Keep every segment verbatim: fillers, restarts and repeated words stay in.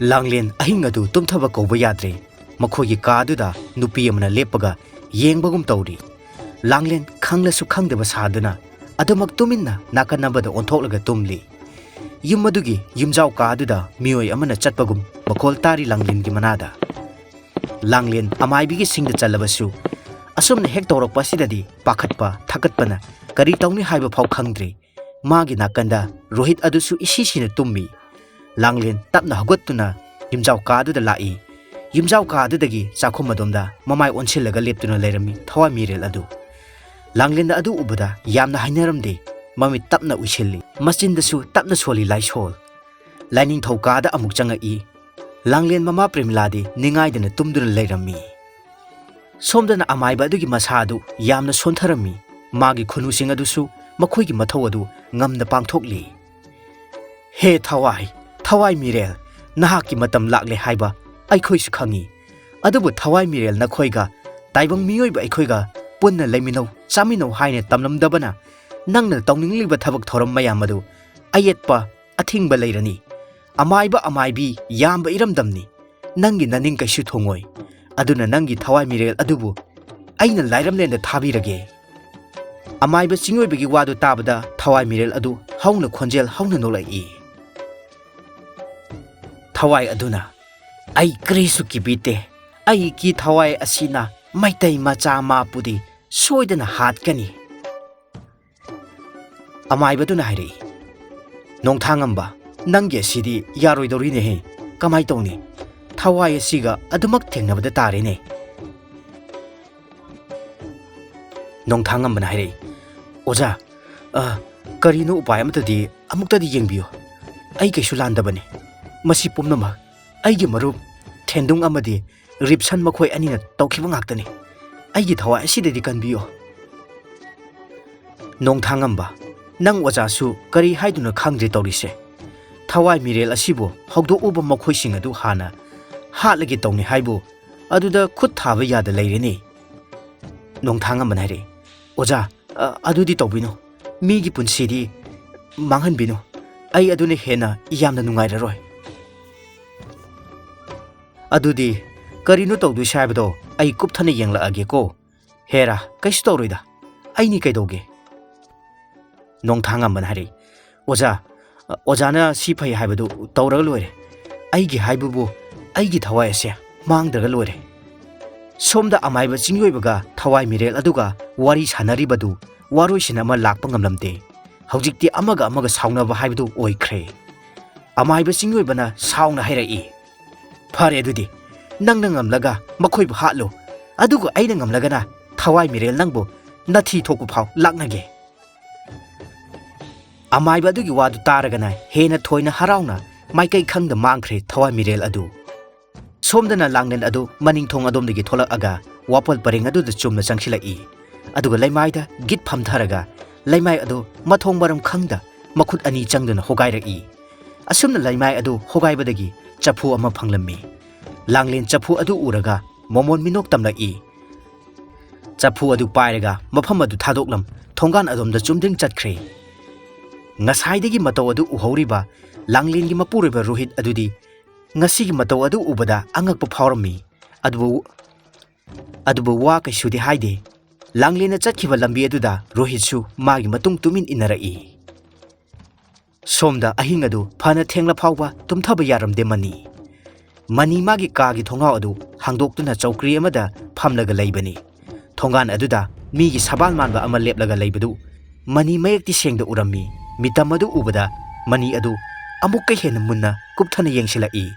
ꯂꯥꯡꯂꯦꯟ ꯑꯍꯤꯡ ꯑꯗꯨ ꯇꯨꯝꯊꯕ ꯀꯧꯕ ꯌꯥꯗ꯭ꯔꯦ꯫ ꯃꯈꯣꯏꯒꯤ ꯀꯥꯗꯨꯗ ꯅꯨꯄꯤ ꯑꯃꯅ ꯂꯦꯞꯄꯒ ꯌꯦꯡꯕꯒꯨꯝ ꯇꯧꯔꯤ꯫ ꯂꯥꯡꯂꯦꯟ ꯈꯪꯂꯁꯨ ꯈꯪꯗꯕ ꯁꯥꯗꯨꯅ ꯑꯗꯨꯃꯛ ꯇꯨꯃꯤꯟꯅ ꯅꯥꯀꯟ ꯑꯃꯗ ꯑꯣꯟꯊꯣꯛꯂꯒ ꯇꯨꯝꯂꯤ꯫ ꯌꯨꯝ ꯑꯗꯨꯒꯤ ꯌꯨꯝꯖꯥꯎ ꯀꯥꯗꯨꯗ ꯃꯤꯑꯣꯏ ꯑꯃꯅ ꯆꯠꯄꯒꯨꯝ ꯃꯈꯣꯜ ꯇꯥꯔꯤ ꯂꯥꯡꯂꯦꯟꯒꯤ ꯃꯅꯥꯗ꯫ ꯂꯥꯡꯂꯦꯟ ꯑꯃꯥꯏꯕꯤꯒꯤ ꯁꯤꯡꯗ ꯆꯠꯂꯕꯁꯨ ꯑꯁꯨꯝꯅ ꯍꯦꯛ ꯇꯧꯔꯛꯄ ꯑꯁꯤꯗꯗꯤ ꯄꯥꯈꯠꯄ ꯊꯥꯀꯠꯄꯅ ꯀꯔꯤ ꯇꯧꯅꯤ ꯍꯥꯏꯕ ꯐꯥꯎ ꯈꯪꯗ꯭ꯔꯤ꯫ ꯃꯥꯒꯤ ꯅꯥꯀꯟꯗ ꯔꯣꯍꯤꯠ ꯑꯗꯨꯁꯨ ꯏꯁꯤ ꯁꯤꯅ ꯇꯨꯝꯃꯤ꯫ ꯂꯥꯡꯂꯦꯟ ꯇꯞꯅ ꯍꯧꯒꯠꯇꯨꯅ ꯌꯨꯝꯖꯥꯎ ꯀꯥꯗꯨꯗ ꯂꯥꯛꯏ꯫ ꯌꯨꯝꯖꯥꯎ ꯀꯥꯗꯨꯗꯒꯤ ꯆꯥꯛꯈꯨꯝ ꯑꯗꯣꯝꯗ ꯃꯃꯥꯏ ꯑꯣꯟꯁꯤꯜꯂꯒ ꯂꯦꯞꯇꯨꯅ ꯂꯩꯔꯝꯃꯤ ꯊꯋꯥꯏ ꯃꯤꯔꯦꯜ ꯑꯗꯨ꯫ ꯂꯥꯡꯂꯦꯟ ꯑꯗꯨ ꯎꯕꯗ ꯌꯥꯝꯅ ꯍꯩꯅꯔꯝꯗꯦ꯫ ꯃꯃꯤꯠ ꯇꯞꯅ ꯎꯏꯁꯤꯜꯂꯤ꯫ ꯃꯆꯤꯟꯗꯁꯨ ꯇꯞꯅ ꯁꯣꯜꯂꯤ ꯂꯥꯏꯁꯣꯜ꯫ ꯂꯥꯏꯅꯤꯡꯊꯧ ꯀꯥꯗ ꯑꯃꯨꯛ ꯆꯪꯉꯛꯏ꯫ ꯂꯥꯡꯂꯦꯟ ꯃꯃꯥ ꯄ꯭ꯔꯦꯃꯤꯂꯥꯗꯤ ꯅꯤꯡꯉꯥꯏꯗꯅ ꯇꯨꯝꯗꯨꯅ ꯂꯩꯔꯝꯃꯤ꯫ ꯁꯣꯝꯗꯅ ꯑꯃꯥꯏꯕ ꯑꯗꯨꯒꯤ ꯃꯁꯥ ꯑꯗꯨ ꯌꯥꯝꯅ ꯁꯣꯟꯊꯔꯝꯃꯤ꯫ ꯃꯥꯒꯤ ꯈꯨꯅꯨꯁꯤꯡ ꯑꯗꯨꯁꯨ ꯃꯈꯣꯏꯒꯤ ꯃꯊꯧ ꯑꯗꯨ ꯉꯝꯅ ꯄꯥꯡꯊꯣꯛꯂꯤ꯫ "ꯍꯦ ꯊꯋꯥꯏ, ꯊꯋꯥꯏ ꯃꯤꯔꯦꯜ, ꯅꯍꯥꯛꯀꯤ ꯃꯇꯝ ꯂꯥꯛꯂꯦ ꯍꯥꯏꯕ ꯑꯩꯈꯣꯏꯁꯨ ꯈꯪꯏ꯫ ꯑꯗꯨꯕꯨ ꯊꯋꯥꯏ ꯃꯤꯔꯦꯜ ꯅꯈꯣꯏꯒ, ꯇꯥꯏꯕꯪ ꯃꯤꯑꯣꯏꯕ ꯑꯩꯈꯣꯏꯒ ꯄꯨꯟꯅ ꯂꯩꯃꯤꯟꯅꯧ, ꯆꯥꯃꯤꯟꯅꯧ ꯍꯥꯏꯅ ꯇꯝꯂꯝꯗꯕꯅ ꯅꯪꯅ ꯇꯧꯅꯤꯡꯂꯤꯕ ꯊꯕꯛ ꯊꯧꯔꯝ ꯃꯌꯥꯝ ꯑꯗꯨ ꯑꯌꯦꯠꯄ ꯑꯊꯤꯡꯕ ꯂꯩꯔꯅꯤ꯫ ꯑꯃꯥꯏꯕ ꯑꯃꯥꯏꯕꯤ ꯌꯥꯝꯕ ꯏꯔꯝꯗꯝꯅꯤ꯫ ꯅꯪꯒꯤ ꯅꯅꯤꯡ ꯀꯩꯁꯨ ꯊꯨꯡꯉꯣꯏ꯫ ꯑꯗꯨꯅ ꯅꯪꯒꯤ ꯊꯋꯥꯏ ꯃꯤꯔꯦꯜ ꯑꯗꯨꯕꯨ ꯑꯩꯅ ꯂꯥꯏꯔꯝꯂꯦꯟꯗ ꯊꯥꯕꯤꯔꯒꯦ꯫" ꯑꯃꯥꯏꯕ ꯆꯤꯡꯑꯣꯏꯕꯒꯤ ꯋꯥꯗꯨ ꯇꯥꯕꯗ ꯊꯋꯥꯏ ꯃꯤꯔꯦꯜ ꯑꯗꯨ ꯍꯧꯅ ꯈꯣꯟꯖꯦꯜ ꯍꯧꯅ ꯅꯣꯛꯂꯛꯏ꯫ ꯊꯋꯥꯏ ꯑꯗꯨꯅ, "ꯑꯩ ꯀꯔꯤꯁꯨ ꯀꯤꯕꯤꯗꯦ꯫ ꯑꯩꯒꯤ ꯊꯋꯥꯏ ꯑꯁꯤꯅ ꯃꯩꯇꯩ ꯃꯆꯥ ꯃꯥꯄꯨꯗꯤ ꯁꯣꯏꯗꯅ ꯍꯥꯠꯀꯅꯤ꯫" ꯑꯃꯥꯏꯕꯗꯨꯅ ꯍꯥꯏꯔꯛꯏ, "ꯅꯣꯡꯊꯥꯡꯉꯝꯕ, ꯅꯪꯒꯤ ꯑꯁꯤꯗꯤ ꯌꯥꯔꯣꯏꯗꯧꯔꯤꯅꯦꯍꯦ꯫ ꯀꯃꯥꯏ ꯇꯧꯅꯤ? ꯊꯋꯥꯏ ꯑꯁꯤꯒ ꯑꯗꯨꯃꯛ ꯊꯦꯡꯅꯕꯗ ꯇꯥꯔꯦꯅꯦ꯫" ꯅꯣꯡꯊꯥꯡꯉꯝꯕꯅ ꯍꯥꯏꯔꯛꯏ, "ꯑꯣꯖꯥ, ꯑ, ꯀꯔꯤꯅꯣ ꯎꯄꯥꯏ ꯑꯃꯇꯗꯤ ꯑꯃꯨꯛꯇꯗꯤ ꯌꯦꯡꯕꯤꯌꯨ꯫ ꯑꯩ ꯀꯩꯁꯨ ꯂꯥꯟꯗꯕꯅꯤ꯫ ꯃꯁꯤ ꯄꯨꯝꯅꯃꯛ ꯑꯩꯒꯤ ꯃꯔꯨꯞ ꯊꯦꯟꯗꯨꯡ ꯑꯃꯗꯤ ꯔꯤꯞꯁꯟ ꯃꯈꯣꯏ ꯑꯅꯤꯅ ꯇꯧꯈꯤꯕ ꯉꯥꯛꯇꯅꯤ꯫ ꯑꯩꯒꯤ ꯊꯋꯥꯏ ꯑꯁꯤꯗꯗꯤ ꯀꯟꯕꯤꯌꯨ꯫" ꯅꯣꯡꯊꯥꯡꯉꯝꯕ, ꯅꯪ ꯑꯣꯖꯥꯁꯨ ꯀꯔꯤ ꯍꯥꯏꯗꯨꯅ ꯈꯪꯗ꯭ꯔꯦ ꯇꯧꯔꯤꯁꯦ꯫ ꯊꯋꯥꯏ ꯃꯤꯔꯦꯜ ꯑꯁꯤꯕꯨ ꯍꯧꯗꯣꯛꯎꯕ ꯃꯈꯣꯏꯁꯤꯡ ꯑꯗꯨ ꯍꯥꯟꯅ ꯍꯥꯠꯂꯒꯦ ꯇꯧꯅꯤ ꯍꯥꯏꯕꯨ ꯑꯗꯨꯗ ꯈꯨꯠ ꯊꯥꯕ ꯌꯥꯗ ꯂꯩꯔꯦꯅꯦ꯫ ꯅꯣꯡꯊꯥꯡꯉꯝꯕꯅ ꯍꯥꯏꯔꯛꯏ, "ꯑꯣꯖꯥ, ꯑ, ꯑꯗꯨꯗꯤ ꯇꯧꯕꯤꯅꯨ꯫ ꯃꯤꯒꯤ ꯄꯨꯟꯁꯤꯗꯤ ꯃꯥꯡꯍꯟꯕꯤꯅꯨ꯫ ꯑꯩ ꯑꯗꯨꯅ ꯍꯦꯟꯅ ꯌꯥꯝꯅ ꯅꯨꯡꯉꯥꯏꯔꯔꯣꯏ꯫" "ꯑꯗꯨꯗꯤ ꯀꯔꯤꯅꯣ ꯇꯧꯗꯣꯏꯁꯦ ꯍꯥꯏꯕꯗꯣ ꯑꯩ ꯀꯨꯞꯊꯅ ꯌꯦꯡꯂꯛꯑꯒꯦꯀꯣ꯫ ꯍꯦꯔꯥ, ꯀꯩꯁꯨ ꯇꯧꯔꯣꯏꯗ, ꯑꯩꯅꯤ ꯀꯩꯗꯧꯒꯦ?" ꯅꯣꯡꯊꯥꯡꯉꯝꯕꯅ ꯍꯥꯏꯔꯛꯏ꯫ "ꯑꯣꯖꯥ, ꯑ, ꯑꯣꯖꯥꯅ ꯁꯤ ꯐꯩ ꯍꯥꯏꯕꯗꯨ ꯇꯧꯔꯒ ꯂꯣꯏꯔꯦ꯫ ꯑꯩꯒꯤ ꯍꯥꯏꯕꯕꯨ ꯑꯩꯒꯤ ꯊꯋꯥꯏ ꯑꯁꯦ ꯃꯥꯡꯗ꯭ꯔꯒ ꯂꯣꯏꯔꯦ꯫" ꯁꯣꯝꯗ ꯑꯃꯥꯏꯕ ꯆꯤꯡꯑꯣꯏꯕꯒ ꯊꯋꯥꯏ ꯃꯤꯔꯦꯜ ꯑꯗꯨꯒ ꯋꯥꯔꯤ ꯁꯥꯟꯅꯔꯤꯕꯗꯨ ꯋꯥꯔꯣꯏꯁꯤꯟ ꯑꯃ ꯂꯥꯛꯄ ꯉꯝꯂꯝꯗꯦ꯫ ꯍꯧꯖꯤꯛꯇꯤ ꯑꯃꯒ ꯑꯃꯒ ꯁꯥꯎꯅꯕ ꯍꯥꯏꯕꯗꯨ ꯑꯣꯏꯈ꯭ꯔꯦ꯫ ꯑꯃꯥꯏꯕ ꯆꯤꯡꯑꯣꯏꯕꯅ ꯁꯥꯎꯅ ꯍꯥꯏꯔꯛꯏ, "ꯐꯔꯦ ꯑꯗꯨꯗꯤ, ꯅꯪꯅ ꯉꯝꯂꯒ ꯃꯈꯣꯏꯕꯨ ꯍꯥꯠꯂꯨ, ꯑꯗꯨꯒ ꯑꯩꯅ ꯉꯝꯂꯒꯅ ꯊꯋꯥꯏ ꯃꯤꯔꯦꯜ ꯅꯪꯕꯨ ꯅꯊꯤ ꯊꯣꯛꯄ ꯐꯥꯎ ꯂꯥꯛꯅꯒꯦ꯫" ꯑꯃꯥꯏꯕ ꯑꯗꯨꯒꯤ ꯋꯥꯗꯨ ꯇꯥꯔꯒꯅ ꯍꯦꯟꯅ ꯊꯣꯏꯅ ꯍꯔꯥꯎꯅ ꯃꯥꯏꯀꯩ ꯈꯪꯗ ꯃꯥꯡꯈ꯭ꯔꯦ ꯊꯋꯥꯏ ꯃꯤꯔꯦꯜ ꯑꯗꯨ꯫ ꯁꯣꯝꯗꯅ ꯂꯥꯡꯂꯦꯟ ꯑꯗꯨ ꯃꯅꯤꯡ ꯊꯣꯡ ꯑꯗꯣꯝꯗꯒꯤ ꯊꯣꯛꯂꯛꯑꯒ ꯋꯥꯄꯜ ꯄꯔꯦꯡ ꯑꯗꯨꯗ ꯆꯨꯝꯅ ꯆꯪꯁꯤꯜꯂꯛꯏ꯫ ꯑꯗꯨꯒ ꯂꯩꯃꯥꯏꯗ ꯒꯤꯠ ꯐꯝꯊꯔꯒ ꯂꯩꯃꯥꯏ ꯑꯗꯨ ꯃꯊꯣꯡ ꯃꯔꯝ ꯈꯪꯗ ꯃꯈꯨꯠ ꯑꯅꯤ ꯆꯪꯗꯨꯅ ꯍꯣꯒꯥꯏꯔꯛꯏ꯫ ꯑꯁꯨꯝꯅ ꯂꯩꯃꯥꯏ ꯑꯗꯨ ꯍꯣꯒꯥꯏꯕꯗꯒꯤ ꯆꯐꯨ ꯑꯃ ꯐꯪꯂꯝꯃꯤ꯫ ꯂꯥꯡꯂꯦꯟ ꯆꯐꯨ ꯑꯗꯨ ꯎꯔꯒ ꯃꯃꯣꯟ ꯃꯤꯅꯣꯛ ꯇꯝꯂꯛꯏ꯫ ꯆꯐꯨ ꯑꯗꯨ ꯄꯥꯏꯔꯒ ꯃꯐꯝ ꯑꯗꯨ ꯊꯥꯗꯣꯛꯂꯝ ꯊꯣꯡꯒꯥꯟ ꯑꯗꯣꯝꯗ ꯆꯨꯝꯗ꯭ꯔꯤꯡ ꯆꯠꯈ꯭ꯔꯦ꯫ ꯉꯁꯥꯏꯗꯒꯤ ꯃꯇꯧ ꯑꯗꯨ ꯎꯍꯧꯔꯤꯕ ꯂꯥꯡꯂꯦꯟꯒꯤ ꯃꯄꯨꯔꯣꯏꯕ ꯔꯣꯍꯤꯠ ꯑꯗꯨꯗꯤ ꯉꯁꯤꯒꯤ ꯃꯇꯧ ꯑꯗꯨ ꯎꯕꯗ ꯑꯉꯛꯄ ꯐꯥꯎꯔꯝꯃꯤ꯫ ꯑꯗꯨꯕꯨ, ꯑꯗꯨꯕꯨ ꯋꯥ ꯀꯩꯁꯨꯗꯤ ꯍꯥꯏꯗꯦ꯫ ꯂꯥꯡꯂꯦꯟꯅ ꯆꯠꯈꯤꯕ ꯂꯝꯕꯤ ꯑꯗꯨꯗ ꯔꯣꯍꯤꯠꯁꯨ ꯃꯥꯒꯤ ꯃꯇꯨꯡ ꯇꯨꯃꯤꯟ ꯏꯟꯅꯔꯛꯏ꯫ ꯁꯣꯝꯗ ꯑꯍꯤꯡ ꯑꯗꯨ ꯐꯅ ꯊꯦꯡꯂ ꯐꯥꯎꯕ ꯇꯨꯝꯊꯕ ꯌꯥꯔꯝꯗꯦ ꯃꯅꯤ꯫ ꯃꯅꯤ ꯃꯥꯒꯤ ꯀꯥꯒꯤ ꯊꯣꯡꯅꯥꯎ ꯑꯗꯨ ꯍꯥꯡꯗꯣꯛꯇꯨꯅ ꯆꯧꯀ꯭ꯔꯤ ꯑꯃꯗ ꯐꯝꯂꯒ ꯂꯩꯕꯅꯤ꯫ ꯊꯣꯡꯒꯥꯟ ꯑꯗꯨꯗ ꯃꯤꯒꯤ ꯁꯕꯥꯜ ꯃꯥꯟꯕ ꯑꯃ ꯂꯦꯞꯂꯒ ꯂꯩꯕꯗꯨ ꯃꯅꯤ ꯃꯌꯦꯛꯇꯤ ꯁꯦꯡꯗ ꯎꯔꯝꯃꯤ꯫ ꯃꯤꯇꯝ ꯑꯗꯨ ꯎꯕꯗ ꯃꯅꯤ ꯑꯗꯨ ꯑꯃꯨꯛꯀ ꯍꯦꯟꯅ ꯃꯨꯟꯅ ꯀꯨꯞꯊꯅ ꯌꯦꯡꯁꯤꯜꯂꯛꯏ꯫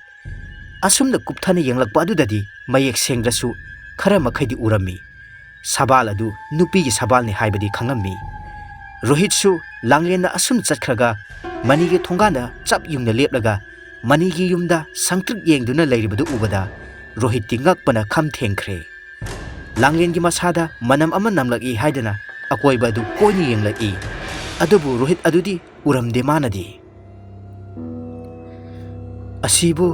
ꯑꯁꯨꯝꯅ ꯀꯨꯞꯊꯅ ꯌꯦꯡꯂꯛꯄ ꯑꯗꯨꯗꯗꯤ ꯃꯌꯦꯛ ꯁꯦꯡꯗ꯭ꯔꯁꯨ ꯈꯔ ꯃꯈꯩꯗꯤ ꯎꯔꯝꯃꯤ꯫ ꯁꯕꯥꯜ ꯑꯗꯨ ꯅꯨꯄꯤꯒꯤ ꯁꯕꯥꯜꯅꯤ ꯍꯥꯏꯕꯗꯤ ꯈꯪꯂꯝꯃꯤ꯫ ꯔꯣꯍꯤꯠꯁꯨ ꯂꯥꯡꯂꯦꯟꯗ ꯑꯁꯨꯝ ꯆꯠꯈ꯭ꯔꯒ ꯃꯅꯤꯒꯤ ꯊꯣꯡꯒꯥꯟꯗ ꯆꯞ ꯌꯨꯡꯅ ꯂꯦꯞꯂꯒ ꯃꯅꯤꯒꯤ ꯌꯨꯝꯗ ꯁꯪꯇ꯭ꯔꯤꯛ ꯌꯦꯡꯗꯨꯅ ꯂꯩꯔꯤꯕꯗꯨ ꯎꯕꯗ ꯔꯣꯍꯤꯠꯇꯤ ꯉꯛꯄꯅ ꯈꯝ ꯊꯦꯡꯈ꯭ꯔꯦ꯫ ꯂꯥꯡꯂꯦꯟꯒꯤ ꯃꯁꯥꯗ ꯃꯅꯝ ꯑꯃ ꯅꯝꯂꯛꯏ ꯍꯥꯏꯗꯅ ꯑꯀꯣꯏꯕ ꯑꯗꯨ ꯀꯣꯏꯅ ꯌꯦꯡꯂꯛꯏ꯫ ꯑꯗꯨꯕꯨ ꯔꯣꯍꯤꯠ ꯑꯗꯨꯗꯤ ꯎꯔꯝꯗꯦ ꯃꯥꯅꯗꯤ꯫ "ꯑꯁꯤꯕꯨ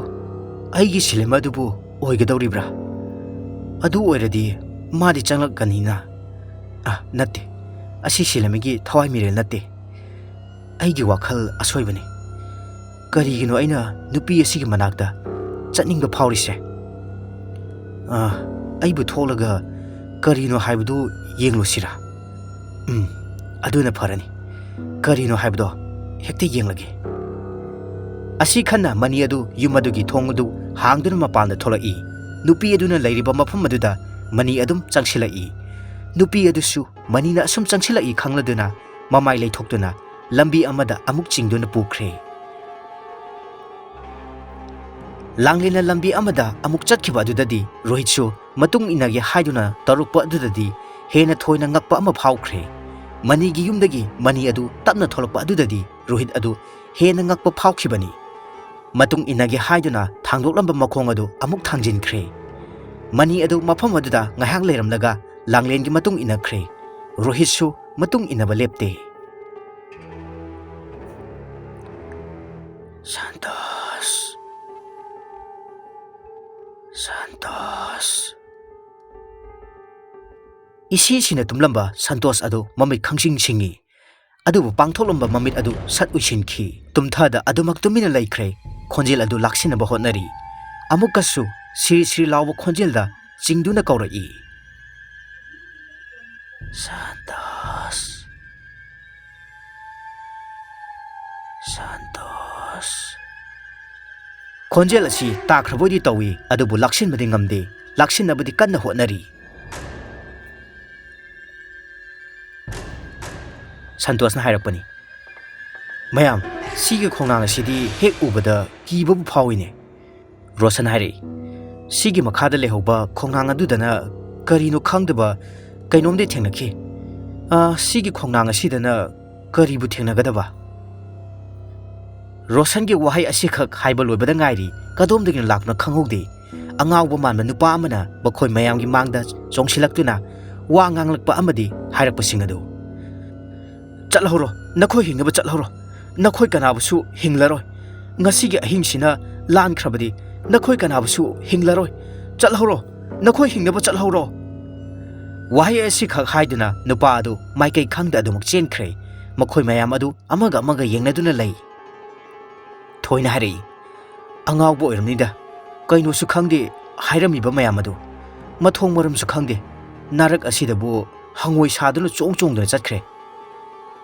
ꯑꯩꯒꯤ ꯁꯤꯂꯦꯝ ꯑꯗꯨꯕꯨ ꯑꯣꯏꯒꯗꯧꯔꯤꯕ꯭ꯔꯥ? ꯑꯗꯨ ꯑꯣꯏꯔꯗꯤ ꯃꯥꯗꯤ ꯆꯪꯂꯛꯀꯅꯤꯅ꯫ ꯑ, ꯅꯠꯇꯦ, ꯑꯁꯤ ꯁꯤꯂꯦꯝꯒꯤ ꯊꯋꯥꯏ ꯃꯤꯔꯦꯜ ꯅꯠꯇꯦ꯫ ꯑꯩꯒꯤ ꯋꯥꯈꯜ ꯑꯁꯣꯏꯕꯅꯤ꯫ ꯀꯔꯤꯒꯤꯅꯣ ꯑꯩꯅ ꯅꯨꯄꯤ ꯑꯁꯤꯒꯤ ꯃꯅꯥꯛꯇ ꯆꯠꯅꯤꯡꯕ ꯐꯥꯎꯔꯤꯁꯦ?" "ꯑ, ꯑꯩꯕꯨ ꯊꯣꯛꯂꯒ ꯀꯔꯤꯅꯣ ꯍꯥꯏꯕꯗꯨ ꯌꯦꯡꯂꯨꯁꯤꯔꯥ?" "ꯎꯝ, ꯑꯗꯨꯅ ꯐꯔꯅꯤ꯫ ꯀꯔꯤꯅꯣ ꯍꯥꯏꯕꯗꯣ ꯍꯦꯛꯇ ꯌꯦꯡꯂꯒꯦ꯫" ꯑꯁꯤ ꯈꯟꯅ ꯃꯅꯤ ꯑꯗꯨ ꯌꯨꯝ ꯑꯗꯨꯒꯤ ꯊꯣꯡ ꯑꯗꯨ ꯍꯥꯡꯗꯨꯅ ꯃꯄꯥꯟꯗ ꯊꯣꯛꯂꯛꯏ꯫ ꯅꯨꯄꯤ ꯑꯗꯨꯅ ꯂꯩꯔꯤꯕ ꯃꯐꯝ ꯑꯗꯨꯗ ꯃꯅꯤ ꯑꯗꯨꯝ ꯆꯪꯁꯤꯜꯂꯛꯏ꯫ ꯅꯨꯄꯤ ꯑꯗꯨꯁꯨ ꯃꯅꯤꯅ ꯑꯁꯨꯝ ꯆꯪꯁꯤꯜꯂꯛꯏ ꯈꯪꯂꯗꯨꯅ ꯃꯃꯥꯏ ꯂꯩꯊꯣꯛꯇꯨꯅ ꯂꯝꯕꯤ ꯑꯃꯗ ꯑꯃꯨꯛ ꯆꯤꯡꯗꯨꯅ ꯄꯨꯈ꯭ꯔꯦ꯫ ꯂꯥꯡꯂꯦꯟꯅ ꯂꯝꯕꯤ ꯑꯃꯗ ꯑꯃꯨꯛ ꯆꯠꯈꯤꯕ ꯑꯗꯨꯗꯗꯤ ꯔꯣꯍꯤꯠꯁꯨ ꯃꯇꯨꯡ ꯏꯟꯅꯒꯦ ꯍꯥꯏꯗꯨꯅ ꯇꯧꯔꯛꯄ ꯑꯗꯨꯗꯗꯤ ꯍꯦꯟꯅ ꯊꯣꯏꯅ ꯉꯛꯄ ꯑꯃ ꯐꯥꯎꯈ꯭ꯔꯦ꯫ ꯃꯅꯤꯒꯤ ꯌꯨꯝꯗꯒꯤ ꯃꯅꯤ ꯑꯗꯨ ꯇꯞꯅ ꯊꯣꯛꯂꯛꯄ ꯑꯗꯨꯗꯗꯤ ꯔꯣꯍꯤꯠ ꯑꯗꯨ ꯍꯦꯟꯅ ꯉꯛꯄ ꯐꯥꯎꯈꯤꯕꯅꯤ꯫ ꯃꯇꯨꯡ ꯏꯟꯅꯒꯦ ꯍꯥꯏꯗꯨꯅ ꯊꯥꯡꯗꯣꯛꯂꯝꯕ ꯃꯈꯣꯡ ꯑꯗꯨ ꯑꯃꯨꯛ ꯊꯥꯡꯖꯤꯟꯈ꯭ꯔꯦ꯫ ꯃꯅꯤ ꯑꯗꯨ ꯃꯐꯝ ꯑꯗꯨꯗ ꯉꯥꯏꯍꯥꯛ ꯂꯩꯔꯝꯂꯒ ꯂꯥꯡꯂꯦꯟꯒꯤ ꯃꯇꯨꯡ ꯏꯟꯅꯈ꯭ꯔꯦ꯫ ꯔꯣꯍꯤꯠꯁꯨ ꯃꯇꯨꯡ ꯏꯟꯅꯕ ꯂꯦꯞꯇꯦ꯫ "ꯁꯟꯇꯣꯁ, ꯁꯟꯇꯣꯁ꯫" ꯏꯁꯤ ꯁꯤꯅ ꯇꯨꯝꯂꯝꯕ ꯁꯟꯇꯣꯁ ꯑꯗꯨ ꯃꯃꯤꯠ ꯈꯪꯁꯤꯡ ꯁꯤꯡꯏ꯫ ꯑꯗꯨꯕꯨ ꯄꯥꯡꯊꯣꯛꯂꯝꯕ ꯃꯃꯤꯠ ꯑꯗꯨ ꯁꯠ ꯎꯏꯁꯤꯟꯈꯤ꯫ ꯇꯨꯝꯊꯗ ꯑꯗꯨꯃꯛ ꯇꯨꯃꯤꯟꯅ ꯂꯩꯈ꯭ꯔꯦ꯫ ꯈꯣꯟꯖꯦꯜ ꯑꯗꯨ ꯂꯥꯛꯁꯤꯟꯅꯕ ꯍꯣꯠꯅꯔꯤ꯫ ꯑꯃꯨꯛꯀꯁꯨ ꯁꯤꯔꯤ ꯁꯤꯔꯤ ꯂꯥꯎꯕ ꯈꯣꯟꯖꯦꯜꯗ ꯆꯤꯡꯗꯨꯅ ꯀꯧꯔꯛꯏ, "ꯁꯟꯇꯣꯁ, ꯁꯟꯇꯣꯁ꯫" ꯈꯣꯟꯖꯦꯜ ꯑꯁꯤ ꯇꯥꯈ꯭ꯔꯕꯣꯏꯗꯤ ꯇꯧꯏ, ꯑꯗꯨꯕꯨ ꯂꯥꯛꯁꯤꯟꯕꯗꯤ ꯉꯝꯗꯦ꯫ ꯂꯥꯛꯁꯤꯟꯅꯕꯗꯤ ꯀꯟꯅ ꯍꯣꯠꯅꯔꯤ꯫ ꯁꯟꯇꯣꯁꯅ ꯍꯥꯏꯔꯛꯄꯅꯤ, "ꯃꯌꯥꯝ, ꯁꯤꯒꯤ ꯈꯣꯡꯅꯥꯡ ꯑꯁꯤꯗꯤ ꯍꯦꯛ ꯎꯕꯗ ꯀꯤꯕꯕꯨ ꯐꯥꯎꯏꯅꯦ꯫" ꯔꯣꯁꯟ ꯍꯥꯏꯔꯛꯏ, "ꯁꯤꯒꯤ ꯃꯈꯥꯗ ꯂꯩꯍꯧꯕ ꯈꯣꯡꯅꯥꯡ ꯑꯗꯨꯗꯅ ꯀꯔꯤꯅꯣ ꯈꯪꯗꯕ ꯀꯩꯅꯣꯝꯗꯤ ꯊꯦꯡꯅꯈꯤ꯫ ꯑꯥ, ꯁꯤꯒꯤ ꯈꯣꯡꯅꯥꯡ ꯑꯁꯤꯗꯅ ꯀꯔꯤꯕꯨ ꯊꯦꯡꯅꯒꯗꯕ?" ꯔꯣꯁꯟꯒꯤ ꯋꯥꯍꯩ ꯑꯁꯤꯈꯛ ꯍꯥꯏꯕ ꯂꯣꯏꯕꯗ ꯉꯥꯏꯔꯤ, ꯀꯗꯣꯝꯗꯒꯤꯅꯣ ꯂꯥꯛꯄꯅꯣ ꯈꯪꯍꯧꯗꯦ꯫ ꯑꯉꯥꯎꯕ ꯃꯥꯟꯕ ꯅꯨꯄꯥ ꯑꯃꯅ ꯃꯈꯣꯏ ꯃꯌꯥꯝꯒꯤ ꯃꯥꯡꯗ ꯆꯣꯡꯁꯤꯜꯂꯛꯇꯨꯅ ꯋꯥ ꯉꯥꯡꯂꯛꯄ ꯑꯃꯗꯤ ꯍꯥꯏꯔꯛꯄꯁꯤꯡ ꯑꯗꯨ, "ꯆꯠꯍꯧꯔꯣ, ꯅꯈꯣꯏ ꯍꯤꯡꯅꯕ ꯆꯠꯍꯧꯔꯣ꯫ ꯅꯈꯣꯏ ꯀꯅꯥꯕꯨꯁꯨ ꯍꯤꯡꯂꯔꯣꯏ꯫ ꯉꯁꯤꯒꯤ ꯑꯍꯤꯡꯁꯤꯅ ꯂꯥꯟꯈ꯭ꯔꯕꯗꯤ ꯅꯈꯣꯏ ꯀꯅꯥꯕꯨꯁꯨ ꯍꯤꯡꯂꯔꯣꯏ꯫ ꯆꯠꯍꯧꯔꯣ, ꯅꯈꯣꯏ ꯍꯤꯡꯅꯕ ꯆꯠꯍꯧꯔꯣ꯫" ꯋꯥꯍꯩ ꯑꯁꯤꯈꯛ ꯍꯥꯏꯗꯨꯅ ꯅꯨꯄꯥ ꯑꯗꯨ ꯃꯥꯏꯀꯩ ꯈꯪꯗ ꯑꯗꯨꯃꯛ ꯆꯦꯟꯈ꯭ꯔꯦ꯫ ꯃꯈꯣꯏ ꯃꯌꯥꯝ ꯑꯗꯨ ꯑꯃꯒ ꯑꯃꯒ ꯌꯦꯡꯅꯗꯨꯅ ꯂꯩ꯫ ꯊꯣꯏꯅ ꯍꯥꯏꯔꯛꯏ, "ꯑꯉꯥꯎꯕ ꯑꯣꯏꯔꯝꯅꯤꯗ, ꯀꯩꯅꯣꯁꯨ ꯈꯪꯗꯦ, ꯍꯥꯏꯔꯝꯃꯤꯕ ꯃꯌꯥꯝ ꯑꯗꯨ ꯃꯊꯣꯡ ꯃꯔꯝꯁꯨ ꯈꯪꯗꯦ꯫ ꯅꯥꯔꯛ ꯑꯁꯤꯗꯕꯨ ꯍꯪꯉꯣꯏ ꯁꯥꯗꯨꯅ ꯆꯣꯡ ꯆꯣꯡꯗꯨꯅ ꯆꯠꯈ꯭ꯔꯦ꯫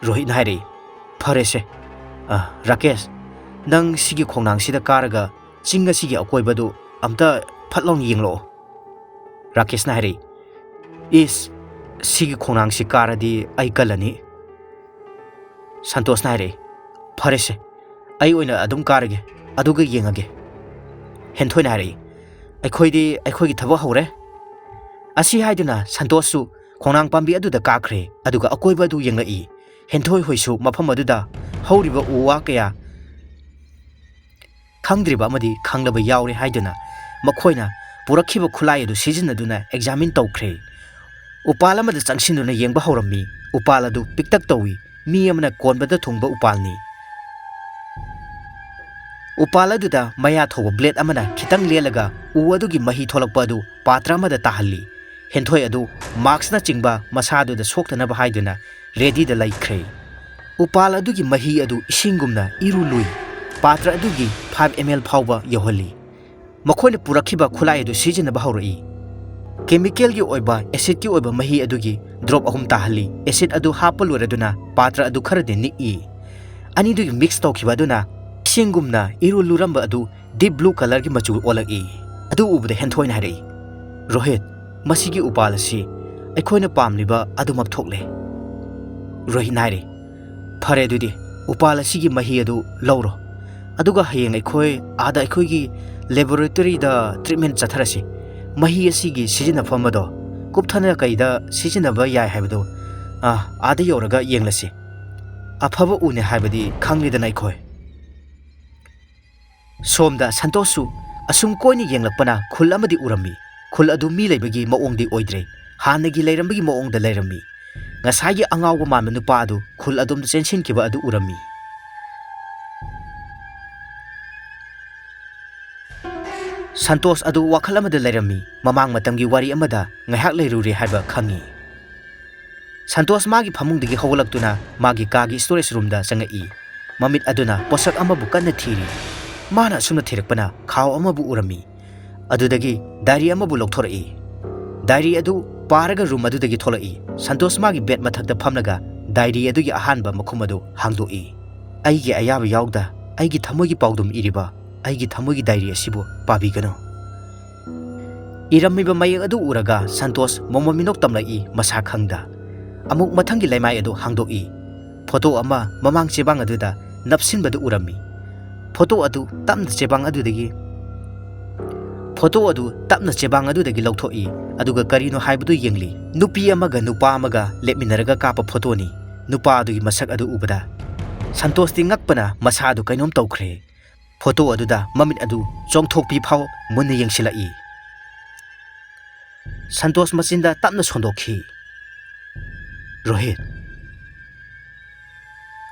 ꯔꯣꯍꯤꯠꯅ ꯍꯥꯏꯔꯛꯏ, "ꯐꯔꯦꯁꯦ, ꯑ, ꯔꯥꯀꯦꯁ, ꯅꯪ ꯁꯤꯒꯤ ꯈꯣꯡꯅꯥꯡꯁꯤꯗ ꯀꯥꯔꯒ ꯆꯤꯡ ꯑꯁꯤꯒꯤ ꯑꯀꯣꯏꯕꯗꯨ ꯑꯝꯇ ꯐꯠ ꯂꯥꯎꯅ ꯌꯦꯡꯂꯛꯑꯣ꯫" ꯔꯥꯀꯦꯁꯅ ꯍꯥꯏꯔꯛꯏ, "ꯏꯁ, ꯁꯤꯒꯤ ꯈꯣꯡꯅꯥꯡꯁꯤ ꯀꯥꯔꯗꯤ ꯑꯩ ꯀꯜꯂꯅꯤ꯫" ꯁꯟꯇꯣꯁꯅ ꯍꯥꯏꯔꯛꯏ, "ꯐꯔꯦꯁꯦ, ꯑꯩ ꯑꯣꯏꯅ ꯑꯗꯨꯝ ꯀꯥꯔꯒꯦ, ꯑꯗꯨꯒ ꯌꯦꯡꯉꯒꯦ꯫" ꯍꯦꯟꯊꯣꯏꯅ ꯍꯥꯏꯔꯛꯏ, "ꯑꯩꯈꯣꯏꯗꯤ ꯑꯩꯈꯣꯏꯒꯤ ꯊꯕꯛ ꯍꯧꯔꯦ꯫" ꯑꯁꯤ ꯍꯥꯏꯗꯨꯅ ꯁꯟꯇꯣꯁꯁꯨ ꯈꯣꯡꯅꯥꯡ ꯄꯥꯝꯕꯤ ꯑꯗꯨꯗ ꯀꯥꯈ꯭ꯔꯦ, ꯑꯗꯨꯒ ꯑꯀꯣꯏꯕ ꯑꯗꯨ ꯌꯦꯡꯂꯛꯏ꯫ ꯍꯦꯟꯊꯣꯏ ꯍꯣꯏꯁꯨ ꯃꯐꯝ ꯑꯗꯨꯗ ꯍꯧꯔꯤꯕ ꯎ ꯋꯥ ꯀꯌꯥ ꯈꯪꯗ꯭ꯔꯤꯕ ꯑꯃꯗꯤ ꯈꯪꯂꯕ ꯌꯥꯎꯔꯦ ꯍꯥꯏꯗꯨꯅ ꯃꯈꯣꯏꯅ ꯄꯨꯔꯛꯈꯤꯕ ꯈꯨꯠꯂꯥꯏ ꯑꯗꯨ ꯁꯤꯖꯤꯟꯅꯗꯨꯅ ꯑꯦꯛꯖꯥꯃꯤꯟ ꯇꯧꯈ꯭ꯔꯦ꯫ ꯎꯄꯥꯜ ꯑꯃꯗ ꯆꯪꯁꯤꯟꯗꯨꯅ ꯌꯦꯡꯕ ꯍꯧꯔꯝꯃꯤ꯫ ꯎꯄꯥꯜ ꯑꯗꯨ ꯄꯤꯛꯇꯛ ꯇꯧꯏ, ꯃꯤ ꯑꯃꯅ ꯀꯣꯟꯕꯗ ꯊꯨꯡꯕ ꯎꯄꯥꯜꯅꯤ꯫ ꯎꯄꯥꯜ ꯑꯗꯨꯗ ꯃꯌꯥ ꯊꯧꯕ ꯕ꯭ꯂꯦꯗ ꯑꯃꯅ ꯈꯤꯇꯪ ꯂꯦꯜꯂꯒ ꯎ ꯑꯗꯨꯒꯤ ꯃꯍꯤ ꯊꯣꯛꯂꯛꯄ ꯑꯗꯨ ꯄꯥꯇ꯭ꯔ ꯑꯃꯗ ꯇꯥꯍꯜꯂꯤ꯫ ꯍꯦꯟꯊꯣꯏ ꯑꯗꯨ ꯃꯥꯛꯁꯅꯆꯤꯡꯕ ꯃꯁꯥꯗꯨꯗ ꯁꯣꯛꯇꯅꯕ ꯍꯥꯏꯗꯨꯅ ꯔꯦꯗꯤꯗ ꯂꯩꯈ꯭ꯔꯦ꯫ ꯎꯄꯥꯜ ꯑꯗꯨꯒꯤ ꯃꯍꯤ ꯑꯗꯨ ꯏꯁꯤꯡꯒꯨꯝꯅ ꯏꯔꯨ ꯂꯨꯏ꯫ ꯄꯥꯇ꯭ꯔ ꯑꯗꯨꯒꯤ ꯐꯥꯏꯚ ꯑꯦꯝ ꯑꯦꯜ ꯐꯥꯎꯕ ꯌꯧꯍꯜꯂꯤ꯫ ꯃꯈꯣꯏꯅ ꯄꯨꯔꯛꯈꯤꯕ ꯈꯨꯠꯂꯥꯏ ꯑꯗꯨ ꯁꯤꯖꯤꯟꯅꯕ ꯍꯧꯔꯛꯏ꯫ ꯀꯦꯃꯤꯀꯦꯜꯒꯤ ꯑꯣꯏꯕ, ꯑꯦꯁꯤꯗꯀꯤ ꯑꯣꯏꯕ ꯃꯍꯤ ꯑꯗꯨꯒꯤ ꯗ꯭ꯔꯣꯞ ꯑꯍꯨꯝ ꯇꯥꯍꯜꯂꯤ꯫ ꯑꯦꯁꯤꯗ ꯑꯗꯨ ꯍꯥꯞꯄ ꯂꯣꯏꯔꯗꯨꯅ ꯄꯥꯇ꯭ꯔ ꯑꯗꯨ ꯈꯔꯗꯤ ꯅꯤꯛꯏ꯫ ꯑꯅꯤꯗꯨꯒꯤ ꯃꯤꯛꯁ ꯇꯧꯈꯤꯕ ꯑꯗꯨꯅ ꯏꯁꯤꯡꯒꯨꯝꯅ ꯏꯔꯨ ꯂꯨꯔꯝꯕ ꯑꯗꯨ ꯗꯤꯞ ꯕ꯭ꯂꯨ ꯀꯂꯔꯒꯤ ꯃꯆꯨ ꯑꯣꯜꯂꯛꯏ꯫ ꯑꯗꯨ ꯎꯕꯗ ꯍꯦꯟꯊꯣꯏꯅ ꯍꯥꯏꯔꯛꯏ, "ꯔꯣꯍꯤꯠ, ꯃꯁꯤꯒꯤ ꯎꯄꯥꯜ ꯑꯁꯤ ꯑꯩꯈꯣꯏꯅ ꯄꯥꯝꯂꯤꯕ ꯑꯗꯨꯃꯛ ꯊꯣꯛꯂꯦ꯫" ꯔꯣꯍꯤꯠꯅ ꯍꯥꯏꯔꯤ, "ꯐꯔꯦ, ꯑꯗꯨꯗꯤ ꯎꯄꯥꯜ ꯑꯁꯤꯒꯤ ꯃꯍꯤ ꯑꯗꯨ ꯂꯧꯔꯣ, ꯑꯗꯨꯒ ꯍꯌꯦꯡ ꯑꯩꯈꯣꯏ ꯑꯥꯗ ꯑꯩꯈꯣꯏꯒꯤ ꯂꯦꯕꯣꯔꯦꯇꯣꯔꯤꯗ ꯇ꯭ꯔꯤꯠꯃꯦꯟ ꯆꯠꯊꯔꯁꯤ꯫ ꯃꯍꯤ ꯑꯁꯤꯒꯤ ꯁꯤꯖꯤꯟꯅꯐꯝ ꯑꯗꯣ ꯀꯨꯞꯊꯅ ꯀꯩꯗ ꯁꯤꯖꯤꯟꯅꯕ ꯌꯥꯏ ꯍꯥꯏꯕꯗꯨ, ꯑ, ꯑꯥꯗ ꯌꯧꯔꯒ ꯌꯦꯡꯂꯁꯤ꯫ ꯑꯐꯕ ꯎꯅꯦ ꯍꯥꯏꯕꯗꯤ ꯈꯪꯂꯤꯗꯅ ꯑꯩꯈꯣꯏ꯫" ꯁꯣꯝꯗ ꯁꯟꯇꯣꯁꯁꯨ ꯑꯁꯨꯝ ꯀꯣꯏꯅ ꯌꯦꯡꯂꯛꯄꯅ ꯈꯨꯜ ꯑꯃꯗꯤ ꯎꯔꯝꯃꯤ꯫ ꯈꯨꯜ ꯑꯗꯨ ꯃꯤ ꯂꯩꯕꯒꯤ ꯃꯑꯣꯡꯗꯤ ꯑꯣꯏꯗ꯭ꯔꯦ, ꯍꯥꯟꯅꯒꯤ ꯂꯩꯔꯝꯕꯒꯤ ꯃꯑꯣꯡꯗ ꯂꯩꯔꯝꯃꯤ꯫ ꯉꯁꯥꯏꯒꯤ ꯑꯉꯥꯎꯕ ꯃꯥꯟꯕ ꯅꯨꯄꯥ ꯑꯗꯨ ꯈꯨꯜ ꯑꯗꯣꯝꯗ ꯆꯦꯟꯁꯤꯟꯈꯤꯕ ꯑꯗꯨ ꯎꯔꯝꯃꯤ꯫ ꯁꯟꯇꯣꯁ ꯑꯗꯨ ꯋꯥꯈꯜ ꯑꯃꯗ ꯂꯩꯔꯝꯃꯤ꯫ ꯃꯃꯥꯡ ꯃꯇꯝꯒꯤ ꯋꯥꯔꯤ ꯑꯃꯗ ꯉꯥꯏꯍꯥꯛ ꯂꯩꯔꯨꯔꯦ ꯍꯥꯏꯕ ꯈꯪꯉꯤ꯫ ꯁꯟꯇꯣꯁ ꯃꯥꯒꯤ ꯐꯃꯨꯡꯗꯒꯤ ꯍꯧꯒꯠꯂꯛꯇꯨꯅ ꯃꯥꯒꯤ ꯀꯥꯒꯤ ꯁ꯭ꯇꯣꯔꯦꯖ ꯔꯨꯝꯗ ꯆꯪꯉꯛꯏ꯫ ꯃꯃꯤꯠ ꯑꯗꯨꯅ ꯄꯣꯠꯁꯛ ꯑꯃꯕꯨ ꯀꯟꯅ ꯊꯤꯔꯤ꯫ ꯃꯥꯅ ꯑꯁꯨꯝꯅ ꯊꯤꯔꯛꯄꯅ ꯈꯥꯎ ꯑꯃꯕꯨ ꯎꯔꯝꯃꯤ꯫ ꯑꯗꯨꯗꯒꯤ ꯗꯥꯏꯔꯤ ꯑꯃꯕꯨ ꯂꯧꯊꯣꯔꯛꯏ꯫ ꯗꯥꯏꯔꯤ ꯑꯗꯨ ꯄꯥꯔꯒ ꯔꯨꯝ ꯑꯗꯨꯗꯒꯤ ꯊꯣꯛꯂꯛꯏ꯫ ꯁꯟꯇꯣꯁ ꯃꯥꯒꯤ ꯕꯦꯗ ꯃꯊꯛꯇ ꯐꯝꯂꯒ ꯗꯥꯏꯔꯤ ꯑꯗꯨꯒꯤ ꯑꯍꯥꯟꯕ ꯃꯈꯨꯝ ꯑꯗꯨ ꯍꯥꯡꯗꯣꯛꯏ꯫ "ꯑꯩꯒꯤ ꯑꯌꯥꯕ ꯌꯥꯎꯗ ꯑꯩꯒꯤ ꯊꯃꯣꯏꯒꯤ ꯄꯥꯎꯗꯝ ꯏꯔꯤꯕ ꯑꯩꯒꯤ ꯊꯃꯣꯏꯒꯤ ꯗꯥꯏꯔꯤ ꯑꯁꯤꯕꯨ ꯄꯥꯕꯤꯒꯅꯨ꯫" ꯏꯔꯝꯃꯤꯕ ꯃꯌꯦꯛ ꯑꯗꯨ ꯎꯔꯒ ꯁꯟꯇꯣꯁ ꯃꯣꯃꯣꯟ ꯃꯤꯅꯣꯛ ꯇꯝꯂꯛꯏ ꯃꯁꯥ ꯈꯪꯗ꯫ ꯑꯃꯨꯛ ꯃꯊꯪꯒꯤ ꯂꯩꯃꯥꯏ ꯑꯗꯨ ꯍꯥꯡꯗꯣꯛꯏ꯫ ꯐꯣꯇꯣ ꯑꯃ ꯃꯃꯥꯡ ꯆꯦꯕꯥꯡ ꯑꯗꯨꯗ ꯅꯞꯁꯤꯟꯕꯗꯨ ꯎꯔꯝꯃꯤ꯫ ꯐꯣꯇꯣ ꯑꯗꯨ ꯇꯞꯅ ꯆꯦꯕꯥꯡ ꯑꯗꯨꯗꯒꯤ, ꯐꯣꯇꯣ ꯑꯗꯨ ꯇꯞꯅ ꯆꯦꯕꯥꯡ ꯑꯗꯨꯗꯒꯤ ꯂꯧꯊꯣꯛꯏ, ꯑꯗꯨꯒ ꯀꯔꯤꯅꯣ ꯍꯥꯏꯕꯗꯨ ꯌꯦꯡꯂꯤ꯫ ꯅꯨꯄꯤ ꯑꯃꯒ ꯅꯨꯄꯥ ꯑꯃꯒ ꯂꯦꯞꯃꯤꯟꯅꯔꯒ ꯀꯥꯞꯄ ꯐꯣꯇꯣꯅꯤ꯫ ꯅꯨꯄꯥ ꯑꯗꯨꯒꯤ ꯃꯁꯛ ꯑꯗꯨ ꯎꯕꯗ ꯁꯟꯇꯣꯁꯇꯤ ꯉꯛꯄꯅ ꯃꯁꯥꯗꯨ ꯀꯩꯅꯣꯝ ꯇꯧꯈ꯭ꯔꯦ꯫ ꯐꯣꯇꯣ ꯑꯗꯨꯗ ꯃꯃꯤꯠ ꯑꯗꯨ ꯆꯣꯡꯊꯣꯛꯄꯤ ꯐꯥꯎ ꯃꯨꯟꯅ ꯌꯦꯡꯁꯤꯜꯂꯛꯏ꯫ ꯁꯟꯇꯣꯁ ꯃꯆꯤꯟꯗ ꯇꯞꯅ ꯁꯣꯟꯗꯣꯛꯈꯤ꯫ "ꯔꯣꯍꯤꯠ!"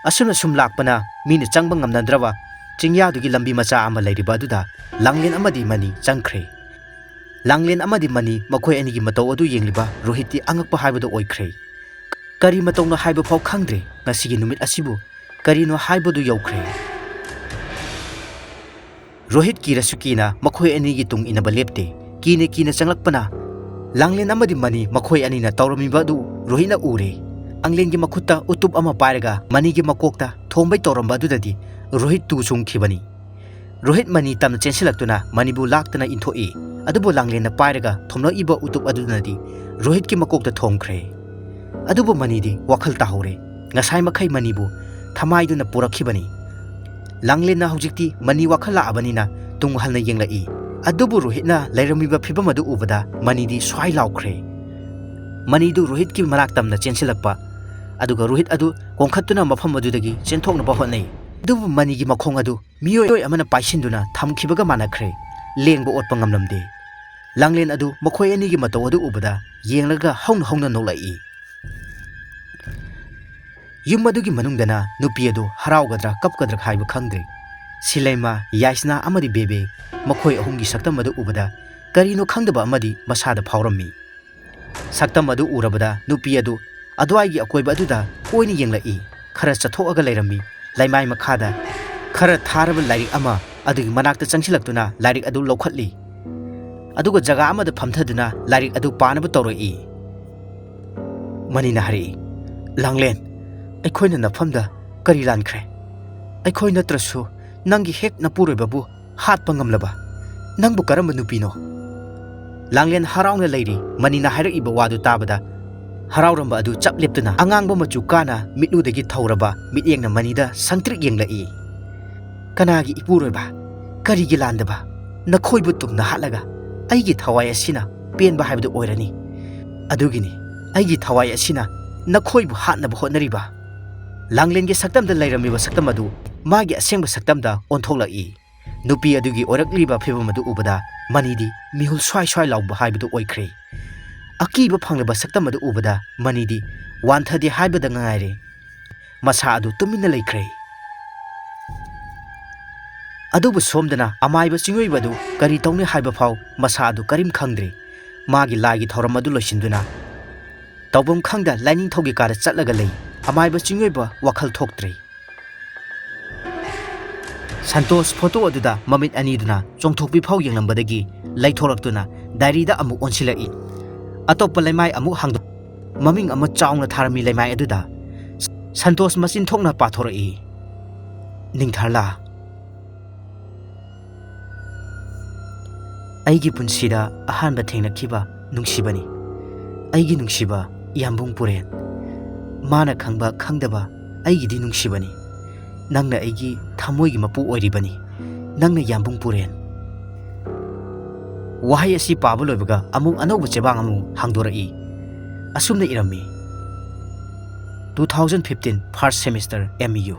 ꯑꯁꯨꯝꯅ ꯁꯨꯝ ꯂꯥꯛꯄꯅ ꯃꯤꯅ ꯆꯪꯕ ꯉꯝꯅꯗ꯭ꯔꯕ ꯆꯤꯡꯌꯥꯗꯨꯒꯤ ꯂꯝꯕꯤ ꯃꯆꯥ ꯑꯃ ꯂꯩꯔꯤꯕ ꯑꯗꯨꯗ ꯂꯥꯡꯂꯦꯟ ꯑꯃꯗꯤ ꯃꯅꯤ ꯆꯪꯈ꯭ꯔꯦ꯫ ꯂꯥꯡꯂꯦꯟ ꯑꯃꯗꯤ ꯃꯅꯤ ꯃꯈꯣꯏ ꯑꯅꯤꯒꯤ ꯃꯇꯧ ꯑꯗꯨ ꯌꯦꯡꯂꯤꯕ ꯔꯣꯍꯤꯠꯇꯤ ꯑꯉꯛꯄ ꯍꯥꯏꯕꯗꯨ ꯑꯣꯏꯈ꯭ꯔꯦ꯫ ꯀꯔꯤ ꯃꯇꯧꯅꯣ ꯍꯥꯏꯕ ꯐꯥꯎ ꯈꯪꯗ꯭ꯔꯦ꯫ ꯉꯁꯤꯒꯤ ꯅꯨꯃꯤꯠ ꯑꯁꯤꯕꯨ ꯀꯔꯤꯅꯣ ꯍꯥꯏꯕꯗꯨ ꯌꯧꯈ꯭ꯔꯦ꯫ ꯔꯣꯍꯤꯠ ꯀꯤꯔꯁꯨ ꯀꯤꯅ ꯃꯈꯣꯏ ꯑꯅꯤꯒꯤ ꯇꯨꯡ ꯏꯟꯅꯕ ꯂꯦꯞꯇꯦ꯫ ꯀꯤꯅ ꯀꯤꯅ ꯆꯪꯂꯛꯄꯅ ꯂꯥꯡꯂꯦꯟ ꯑꯃꯗꯤ ꯃꯅꯤ ꯃꯈꯣꯏ ꯑꯅꯤꯅ ꯇꯧꯔꯝꯃꯤꯕ ꯑꯗꯨ ꯔꯣꯍꯤꯠꯅ ꯎꯔꯦ꯫ ꯂꯥꯡꯂꯦꯟꯒꯤ ꯃꯈꯨꯠꯇ ꯎꯇꯨꯞ ꯑꯃ ꯄꯥꯏꯔꯒ ꯃꯅꯤꯒꯤ ꯃꯀꯣꯛꯇ ꯊꯣꯝꯕꯩ ꯇꯧꯔꯝꯕ ꯑꯗꯨꯗꯗꯤ ꯔꯣꯍꯤꯠ ꯇꯨ ꯆꯨꯡꯈꯤꯕꯅꯤ꯫ ꯔꯣꯍꯤꯠ ꯃꯅꯤ ꯇꯝꯅ ꯆꯦꯟꯁꯤꯜꯂꯛꯇꯨꯅ ꯃꯅꯤꯕꯨ ꯂꯥꯛꯇꯅ ꯏꯟꯊꯣꯛꯏ꯫ ꯑꯗꯨꯕꯨ ꯂꯥꯡꯂꯦꯟꯅ ꯄꯥꯏꯔꯒ ꯊꯣꯝꯂꯛꯏꯕ ꯎꯇꯨꯞ ꯑꯗꯨꯅꯗꯤ ꯔꯣꯍꯤꯠꯀꯤ ꯃꯀꯣꯛꯇ ꯊꯣꯝꯈ꯭ꯔꯦ꯫ ꯑꯗꯨꯕꯨ ꯃꯅꯤꯗꯤ ꯋꯥꯈꯜ ꯇꯥꯍꯧꯔꯦ꯫ ꯉꯁꯥꯏ ꯃꯈꯩ ꯃꯅꯤꯕꯨ ꯊꯃꯥꯏꯗꯨꯅ ꯄꯨꯔꯛꯈꯤꯕꯅꯤ꯫ ꯂꯥꯡꯂꯦꯟꯅ ꯍꯧꯖꯤꯛꯇꯤ ꯃꯅꯤ ꯋꯥꯈꯜ ꯂꯥꯛꯑꯕꯅꯤꯅ ꯇꯨꯡ ꯍꯟꯅ ꯌꯦꯡꯂꯛꯏ꯫ ꯑꯗꯨꯕꯨ ꯔꯣꯍꯤꯠꯅ ꯂꯩꯔꯝꯃꯤꯕ ꯐꯤꯕꯝ ꯑꯗꯨ ꯎꯕꯗ ꯃꯅꯤꯗꯤ ꯁ꯭ꯋꯥꯏ ꯂꯥꯎꯈ꯭ꯔꯦ꯫ ꯃꯅꯤꯗꯨ ꯔꯣꯍꯤꯠꯀꯤ ꯃꯅꯥꯛ ꯇꯝꯅ ꯆꯦꯟꯁꯤꯜꯂꯛꯄ, ꯑꯗꯨꯒ ꯔꯣꯍꯤꯠ ꯑꯗꯨ ꯀꯣꯟꯈꯠꯇꯨꯅ ꯃꯐꯝ ꯑꯗꯨꯗꯒꯤ ꯆꯦꯟꯊꯣꯛꯅꯕ ꯍꯣꯠꯅꯩ꯫ ꯑꯗꯨꯕꯨ ꯃꯅꯤꯒꯤ ꯃꯈꯣꯡ ꯑꯗꯨ ꯃꯤꯑꯣꯏ ꯑꯃꯅ ꯄꯥꯏꯁꯤꯟꯗꯨꯅ ꯊꯝꯈꯤꯕꯒ ꯃꯥꯟꯅꯈ꯭ꯔꯦ꯫ ꯂꯦꯡꯕ ꯑꯣꯠꯄ ꯉꯝꯂꯝꯗꯦ꯫ ꯂꯥꯡꯂꯦꯟ ꯑꯗꯨ ꯃꯈꯣꯏ ꯑꯅꯤꯒꯤ ꯃꯇꯧ ꯑꯗꯨ ꯎꯕꯗ ꯌꯦꯡꯂꯒ ꯍꯧꯅ ꯍꯧꯅ ꯅꯣꯛꯂꯛꯏ꯫ ꯌꯨꯝ ꯑꯗꯨꯒꯤ ꯃꯅꯨꯡꯗꯅ ꯅꯨꯄꯤ ꯑꯗꯨ ꯍꯔꯥꯎꯒꯗ꯭ꯔꯥ ꯀꯞꯀꯗ꯭ꯔꯥ ꯍꯥꯏꯕ ꯈꯪꯗ꯭ꯔꯦ꯫ ꯁꯤꯂꯩꯃ, ꯌꯥꯏꯁꯅꯥ ꯑꯃꯗꯤ ꯕꯦꯕꯦ, ꯃꯈꯣꯏ ꯑꯍꯨꯝꯒꯤ ꯁꯛꯇꯝ ꯑꯗꯨ ꯎꯕꯗ ꯀꯔꯤꯅꯣ ꯈꯪꯗꯕ ꯑꯃꯗꯤ ꯃꯁꯥꯗ ꯐꯥꯎꯔꯝꯃꯤ꯫ ꯁꯛꯇꯝ ꯑꯗꯨ ꯎꯔꯕꯗ ꯅꯨꯄꯤ ꯑꯗꯨ ꯑꯗꯨꯋꯥꯏꯒꯤ ꯑꯀꯣꯏꯕ ꯑꯗꯨꯗ ꯀꯣꯏꯅ ꯌꯦꯡꯂꯛꯏ꯫ ꯈꯔ ꯆꯠꯊꯣꯛꯑꯒ ꯂꯩꯔꯝꯃꯤ꯫ ꯂꯩꯃꯥꯏ ꯃꯈꯥꯗ ꯈꯔ ꯊꯥꯔꯕ ꯂꯥꯏꯔꯤꯛ ꯑꯃ ꯑꯗꯨꯒꯤ ꯃꯅꯥꯛꯇ ꯆꯪꯁꯤꯜꯂꯛꯇꯨꯅ ꯂꯥꯏꯔꯤꯛ ꯑꯗꯨ ꯂꯧꯈꯠꯂꯤ꯫ ꯑꯗꯨꯒ ꯖꯒꯥ ꯑꯃꯗ ꯐꯝꯊꯗꯨꯅ ꯂꯥꯏꯔꯤꯛ ꯑꯗꯨ ꯄꯥꯅꯕ ꯇꯧꯔꯛꯏ꯫ ꯃꯅꯤꯅ ꯍꯥꯏꯔꯛꯏ, "ꯂꯥꯡꯂꯦꯟ, ꯑꯩꯈꯣꯏꯅ ꯅꯐꯝꯗ ꯀꯔꯤ ꯂꯥꯟꯈ꯭ꯔꯦ? ꯑꯩꯈꯣꯏ ꯅꯠꯇ꯭ꯔꯁꯨ ꯅꯪꯒꯤ ꯍꯦꯛ ꯅꯄꯨꯔꯣꯏꯕꯕꯨ ꯍꯥꯠꯄ ꯉꯝꯂꯕ ꯅꯪꯕꯨ ꯀꯔꯝꯕ ꯅꯨꯄꯤꯅꯣ?" ꯂꯥꯡꯂꯦꯟ ꯍꯔꯥꯎꯅ ꯂꯩꯔꯤ꯫ ꯃꯅꯤꯅ ꯍꯥꯏꯔꯛꯏꯕ ꯋꯥꯗꯨ ꯇꯥꯕꯗ ꯍꯔꯥꯎꯔꯝꯕ ꯑꯗꯨ ꯆꯞ ꯂꯦꯞꯇꯨꯅ ꯑꯉꯥꯡꯕ ꯃꯆꯨ ꯀꯥꯅ ꯃꯤꯠꯂꯨꯗꯒꯤ ꯊꯧꯔꯕ ꯃꯤꯠꯌꯦꯡꯅ ꯃꯅꯤꯗ ꯁꯪꯇ꯭ꯔꯤꯛ ꯌꯦꯡꯂꯛꯏ꯫ "ꯀꯅꯥꯒꯤ ꯏꯄꯨꯔꯣꯏꯕ? ꯀꯔꯤꯒꯤ ꯂꯥꯟꯗꯕ? ꯅꯈꯣꯏꯕꯨ ꯇꯨꯝꯅ ꯍꯥꯠꯂꯒ ꯑꯩꯒꯤ ꯊꯋꯥꯏ ꯑꯁꯤꯅ ꯄꯦꯟꯕ ꯍꯥꯏꯕꯗꯨ ꯑꯣꯏꯔꯅꯤ꯫ ꯑꯗꯨꯒꯤꯅꯤ ꯑꯩꯒꯤ ꯊꯋꯥꯏ ꯑꯁꯤꯅ ꯅꯈꯣꯏꯕꯨ ꯍꯥꯠꯅꯕ ꯍꯣꯠꯅꯔꯤꯕ꯫" ꯂꯥꯡꯂꯦꯟꯒꯤ ꯁꯛꯇꯝꯗ ꯂꯩꯔꯝꯃꯤꯕ ꯁꯛꯇꯝ ꯑꯗꯨ ꯃꯥꯒꯤ ꯑꯁꯦꯡꯕ ꯁꯛꯇꯝꯗ ꯑꯣꯟꯊꯣꯛꯂꯛꯏ꯫ ꯅꯨꯄꯤ ꯑꯗꯨꯒꯤ ꯑꯣꯏꯔꯛꯂꯤꯕ ꯐꯤꯕꯝ ꯑꯗꯨ ꯎꯕꯗ ꯃꯅꯤꯗꯤ ꯃꯤꯍꯨꯜ ꯁ꯭ꯋꯥꯏ ꯁ꯭ꯋꯥꯏ ꯂꯥꯎꯕ ꯍꯥꯏꯕꯗꯨ ꯑꯣꯏꯈ꯭ꯔꯦ꯫ ꯑꯀꯤꯕ ꯐꯪꯂꯕ ꯁꯛꯇꯝ ꯑꯗꯨ ꯎꯕꯗ ꯃꯅꯤꯗꯤ ꯋꯥꯟꯊꯗꯦ ꯍꯥꯏꯕꯗ ꯉꯥꯏꯔꯦ꯫ ꯃꯁꯥ ꯑꯗꯨ ꯇꯨꯃꯤꯟꯅ ꯂꯩꯈ꯭ꯔꯦ꯫ ꯑꯗꯨꯕꯨ ꯁꯣꯝꯗꯅ ꯑꯃꯥꯏꯕ ꯆꯤꯡꯑꯣꯏꯕ ꯑꯗꯨ ꯀꯔꯤ ꯇꯧꯅꯤ ꯍꯥꯏꯕ ꯐꯥꯎ ꯃꯁꯥ ꯑꯗꯨ ꯀꯔꯤꯝ ꯈꯪꯗ꯭ꯔꯦ꯫ ꯃꯥꯒꯤ ꯂꯥꯏꯒꯤ ꯊꯧꯔꯝ ꯑꯗꯨ ꯂꯣꯏꯁꯤꯟꯗꯨꯅ ꯇꯧꯐꯝ ꯈꯪꯗ ꯂꯥꯏꯅꯤꯡꯊꯧꯒꯤ ꯀꯥꯗ ꯆꯠꯂꯒ ꯂꯩ꯫ ꯑꯃꯥꯏꯕ ꯆꯤꯡꯑꯣꯏꯕ ꯋꯥꯈꯜ ꯊꯣꯛꯇ꯭ꯔꯦ꯫ ꯁꯟꯇꯣꯁ ꯐꯣꯇꯣ ꯑꯗꯨꯗ ꯃꯃꯤꯠ ꯑꯅꯤꯗꯨꯅ ꯆꯣꯡꯊꯣꯛꯄꯤ ꯐꯥꯎ ꯌꯦꯡꯂꯝꯕꯗꯒꯤ ꯂꯩꯊꯣꯔꯛꯇꯨꯅ ꯗꯥꯏꯔꯤꯗ ꯑꯃꯨꯛ ꯑꯣꯟꯁꯤꯜꯂꯛꯏ꯫ ꯑꯇꯣꯞꯄ ꯂꯩꯃꯥꯏ ꯑꯃꯨꯛ ꯍꯥꯡꯗꯣꯛ, ꯃꯃꯤꯡ ꯑꯃ ꯆꯥꯎꯅ ꯊꯥꯔꯝꯃꯤ ꯂꯩꯃꯥꯏ ꯑꯗꯨꯗ꯫ ꯁꯟꯇꯣꯁ ꯃꯆꯤꯟ ꯊꯣꯛꯅ ꯄꯥꯊꯣꯔꯛꯏ, "ꯅꯤꯡꯊꯥꯔꯂꯥ, ꯑꯩꯒꯤ ꯄꯨꯟꯁꯤꯗ ꯑꯍꯥꯟꯕ ꯊꯦꯡꯅꯈꯤꯕ ꯅꯨꯡꯁꯤꯕꯅꯤ꯫ ꯑꯩꯒꯤ ꯅꯨꯡꯁꯤꯕ ꯌꯥꯝꯕꯨꯡ ꯄꯨꯔꯦꯟ꯫ ꯃꯥꯅ ꯈꯪꯕ ꯈꯪꯗꯕ ꯑꯩꯒꯤꯗꯤ ꯅꯨꯡꯁꯤꯕꯅꯤ꯫ ꯅꯪꯅ ꯑꯩꯒꯤ ꯊꯃꯣꯏꯒꯤ ꯃꯄꯨ ꯑꯣꯏꯔꯤꯕꯅꯤ꯫ ꯅꯪꯅ ꯌꯥꯝꯕꯨꯡ ꯄꯨꯔꯦꯟ꯫" ꯋꯥꯍꯩ ꯑꯁꯤ ꯄꯥꯕ ꯂꯣꯏꯕꯒ ꯑꯃꯨꯛ ꯑꯅꯧꯕ ꯆꯦꯕꯥꯡ ꯑꯃꯃꯨꯛ ꯍꯥꯡꯗꯣꯔꯛꯏ꯫ ꯑꯁꯨꯝꯅ ꯏꯔꯝꯃꯤ, "Two thousand fifteen first semester M U."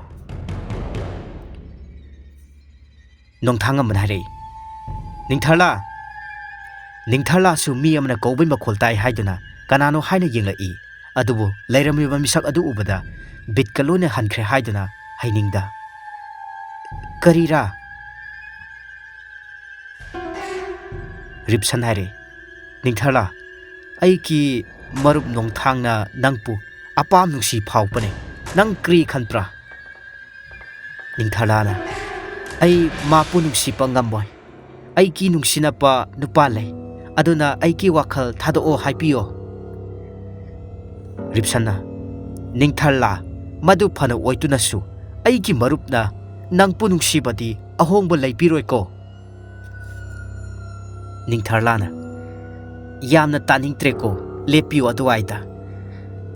ꯅꯣꯡꯊꯥꯡꯉꯝꯕꯅ ꯍꯥꯏꯔꯛꯏ, "ꯅꯤꯡꯊꯥꯔꯂꯥ, ꯅꯤꯡꯊꯥꯔꯂꯥꯁꯨ ꯃꯤ ꯑꯃꯅ ꯀꯧꯕꯩ ꯃꯈꯣꯜ ꯇꯥꯏ ꯍꯥꯏꯗꯨꯅ ꯀꯅꯥꯅꯣ ꯍꯥꯏꯅ ꯌꯦꯡꯂꯛꯏ꯫ ꯑꯗꯨꯕꯨ ꯂꯩꯔꯝꯃꯤꯕ ꯃꯤꯁꯛ ꯑꯗꯨ ꯎꯕꯗ ꯕꯤꯠꯀ ꯂꯣꯏꯅ ꯍꯟꯈ꯭ꯔꯦ ꯍꯥꯏꯗꯨꯅ ꯍꯩꯅꯤꯡꯗ꯫" "ꯀꯔꯤꯔꯥ?" ꯔꯤꯞꯁꯟ ꯍꯥꯏꯔꯦ, "ꯅꯤꯡꯊꯥꯔꯂꯥ, ꯑꯩꯒꯤ ꯃꯔꯨꯞ ꯅꯣꯡꯊꯥꯡꯅ ꯅꯪꯕꯨ ꯑꯄꯥꯝ ꯅꯨꯡꯁꯤ ꯐꯥꯎꯕꯅꯦ꯫ ꯅꯪ ꯀꯔꯤ ꯈꯟꯕ꯭ꯔꯥ?" ꯅꯤꯡꯊꯥꯔꯂꯥꯅ, "ꯑꯩ ꯃꯥꯄꯨ ꯅꯨꯡꯁꯤꯕ ꯉꯝꯃꯣꯏ꯫ ꯑꯩꯒꯤ ꯅꯨꯡꯁꯤꯅꯕ ꯅꯨꯄꯥ ꯂꯩ, ꯑꯗꯨꯅ ꯑꯩꯒꯤ ꯋꯥꯈꯜ ꯊꯥꯗꯣꯛꯑꯣ ꯍꯥꯏꯕꯤꯌꯣ꯫ ꯔꯤꯞꯁꯟꯅ, "ꯅꯤꯡꯊꯔꯂꯥ, ꯃꯗꯨ ꯐꯅ ꯑꯣꯏꯗꯨꯅꯁꯨ, ꯑꯩꯒꯤ ꯃꯔꯨꯞꯅ ꯅꯪꯕꯨ ꯅꯨꯡꯁꯤꯕꯗꯤ ꯑꯍꯣꯡꯕ ꯂꯩꯕꯤꯔꯣꯏꯀꯣ"꯫ ꯅꯤꯡꯊꯔꯂꯥꯅ, "ꯌꯥꯝꯅ ꯇꯥꯅꯤꯡꯗ꯭ꯔꯦꯀꯣ, ꯂꯦꯞꯄꯤꯌꯨ ꯑꯗꯨꯋꯥꯏꯗ꯫